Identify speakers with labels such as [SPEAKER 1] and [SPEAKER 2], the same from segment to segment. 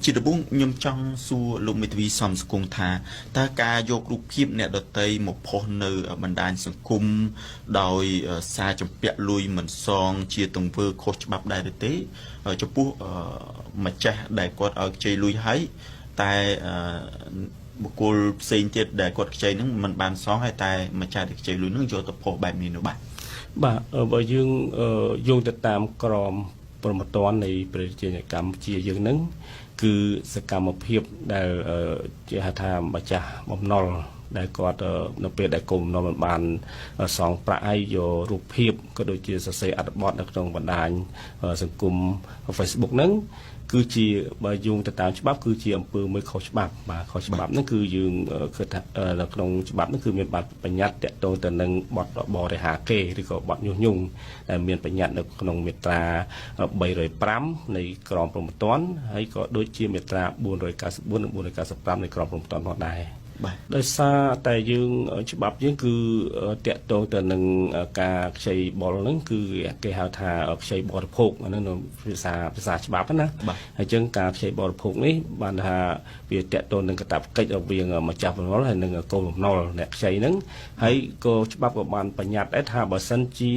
[SPEAKER 1] ជាដំបូងខ្ញុំចង់សួរលោកមេធាវីសំសុគង្គថាតើការយករូបភាពអ្នកដទៃមកផុសនៅបណ្ដាញសង្គមដោយសារចម្ពាក់លុយមិនសងជាទង្វើខុសច្បាប់ដែរឬទេចំពោះម្ចាស់ដែលគាត់ឲ្យខ្ចីលុយហើយតែបុគ្គលផ្សេងទៀតដែលគាត់ខ្ចីហ្នឹងមិនបានសងហើយតែម្ចាស់ដែលខ្ចីលុយហ្នឹងយកទៅផុសបែបនេះនោះបាទ
[SPEAKER 2] បាទបើយើងយោងទៅតាមក្រមព្រហ្មទណ្ឌនៃប្រជាជនកម្ពុជាយើងហ្នឹងគឺសកម្មភាពដែលជាហៅថាម្ចាស់បំណុលដែលគាត់នៅពេលដែលកុំបំណុលមិនបានសងប្រាក់ឲ្យយករូបភាពក៏ដូចជាសរសេរអត្ថបទនៅក្នុងបណ្ដាញសង្គម Facebook ហ្នឹងគឺជាបើយោងទៅតាមច្បាប់គឺជាអំពើមួយខុសច្បាប់បាទខុសច្បាប់ហ្នឹងគឺយើងគិតថានៅក្នុងច្បាប់ហ្នឹងគឺមានបទបញ្ញត្តិតាក់ទងទៅនឹងបទបរិហាកេរឬក៏បទញុះញង់ដែលមានបញ្ញត្តិនៅក្នុងមាត្រា305នៃក្រមព្រហ្មទណ្ឌហើយក៏ដូចជាមាត្រា494និង495នៃក្រមព្រហ្មទណ្ឌផងដែរ
[SPEAKER 1] បាទ
[SPEAKER 2] ដោយសារតែយើងច្បាប់យើងគឺតាក់ទងទៅនឹងការខ្ចីបុលហ្នឹងគឺគេហៅថាខ្ចីបរិភោគអាហ្នឹងនៅភាសាច្បាប់ណាហើយចឹងការខ្ចីបរិភោគនេះបានថាវាតាក់ទងនឹងកាតព្វកិច្ចរវាងម្ចាស់បំណុលហើយនិងកូនបំណុលអ្នកខ្ចីហ្នឹងហើយក៏ច្បាប់ក៏បានបញ្ញត្តិដែរថាបើសិនជា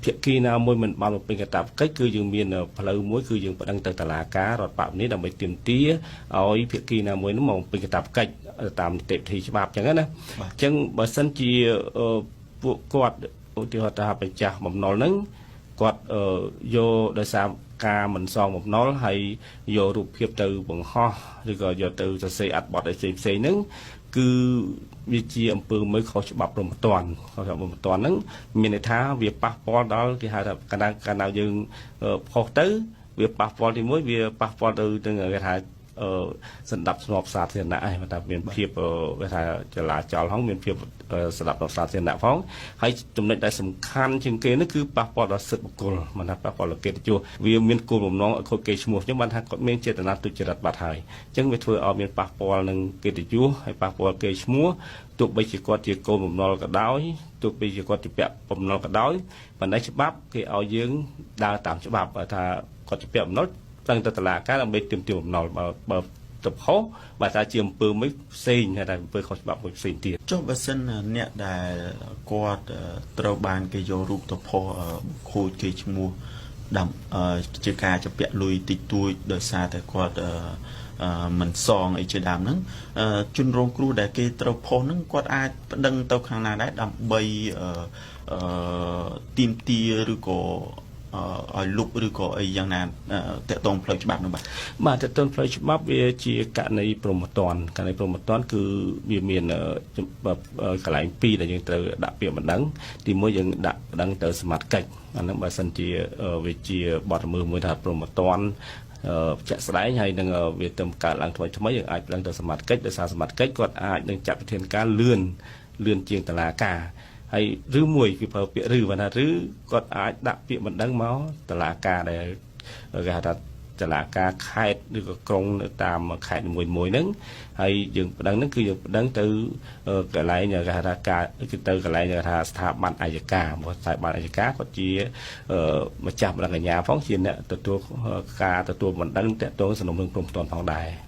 [SPEAKER 2] ភាគីណាមួយមិនបានបំពេញកាតព្វកិច្ចគឺយើងមានផ្លូវមួយគឺយើងប្តឹងទៅតុលាការរដ្ឋប្បវេណីដើម្បីទាមទារឲ្យភាគីណាមួយនោះមកបំពេញកាតព្វកិច្ចតាមនីតិវិធីច្បាប់ចឹងណាអញ្ចឹងបើសិនជាពួកគាត់ឧទាហរណ៍ថាម្ចាស់បំណុលហ្នឹងគាត់យកដោយសារការមិនសងបំណុលហើយយករូបភាពទៅបង្ហោះឬក៏យកទៅសរសេរអត្ថបទអីផ្សេងផ្សេងហ្នឹងគឺវាជាអំពើមួយខុសច្បាប់ព្រហ្មទណ្ឌខុសច្បាប់ព្រហ្មទណ្ឌហ្នឹងមានន័យថាវាប៉ះពាល់ដល់គេហៅថាកាលណាយើងផុសទៅវាប៉ះពាល់ទីមួយវាប៉ះពាល់ទៅនឹងគេថាសន្តិភាពសាធារណៈឯងថាមានភាពគេថាចលាចលផងមានភាពសន្តិភាពសាធារណៈផងហើយចំណុចដែលសំខាន់ជាងគេនោះគឺប៉ះពាល់ដល់សិទ្ធិបុគ្គលមិនថាប៉ះពាល់ដល់កិត្តិយសវាមានគោលបំណងឲ្យខូចកេរ្តិ៍ឈ្មោះអញ្ចឹងបានថាគាត់មានចេតនាទុច្ចរិតបាត់ហើយអញ្ចឹងវាធ្វើឲ្យមានប៉ះពាល់នឹងកិត្តិយសហើយប៉ះពាល់កេរ្តិ៍ឈ្មោះទោះបីជាគាត់ជាកូនបំណុលក៏ដោយទោះបីជាគាត់ជាពាក់បំណុលក៏ដោយប៉ុន្តែច្បាប់គេឲ្យយើងដើរតាមច្បាប់ថាគាត់ជាពាក់បំណុលប្តឹងទៅតុលាការដើម្បីទាមទារបំណុលបើទៅខុសបើថាជាអំពើមួយផ្សេងតែអំពើខុសច្បាប់មួយផ្សេងទៀត
[SPEAKER 1] ចុះបើសិនអ្នកដែលគាត់ត្រូវបានគេយករូបទៅផុសខូចគេឈ្មោះដាំជាការជំពាក់លុយតិចតួចដោយសារតែគាត់មិនសងអីជាដើមហ្នឹងជនរងគ្រោះដែលគេត្រូវផុសហ្នឹងគាត់អាចប្តឹងទៅខាងណាដែរដើម្បីទាមទារឬក៏ឲ្យលុបឬក៏អីយ៉ាងណាតាក់ទងផ្លូវច្បាប់នោះបាទ
[SPEAKER 2] បាទតាក់ទងផ្លូវច្បាប់វាជាករណីព្រហ្មទណ្ឌករណីព្រហ្មទណ្ឌគឺវាមានកន្លែងពីរដែលយើងត្រូវដាក់ពាក្យបណ្ដឹងទីមួយយើងដាក់បណ្ដឹងទៅសមត្ថកិច្ចអាហ្នឹងបើសិនជាវាជាបទល្មើសមួយថាព្រហ្មទណ្ឌជាក់ស្ដែងហើយនឹងវាទៅកើតឡើងថ្មីថ្មីយើងអាចប្តឹងទៅសមត្ថកិច្ចដោយសារសមត្ថកិច្ចគាត់អាចនឹងចាត់វិធានការលឿនលឿនជាងតុលាការហើយឬមួយគេប្រើពាក្យឬបើថាឬគាត់អាចដាក់ពាក្យបណ្ដឹងមកតុលាការដែលគេហៅថាតុលាការខេត្តឬក៏ក្រុងនៅតាមខេត្តមួយមួយហ្នឹងហើយយើងប្តឹងហ្នឹងគឺយើងប្តឹងទៅកន្លែងគេហៅថាការគឺទៅកន្លែងគេថាស្ថាប័នអយ្យការព្រោះស្ថាប័នអយ្យការគាត់ជាម្ចាស់បណ្ដឹងអាជ្ញាផងជាអ្នកទទួលការទទួលបណ្ដឹងតាក់ទងសំណុំរឿងព្រហ្មទណ្ឌផងដែរ។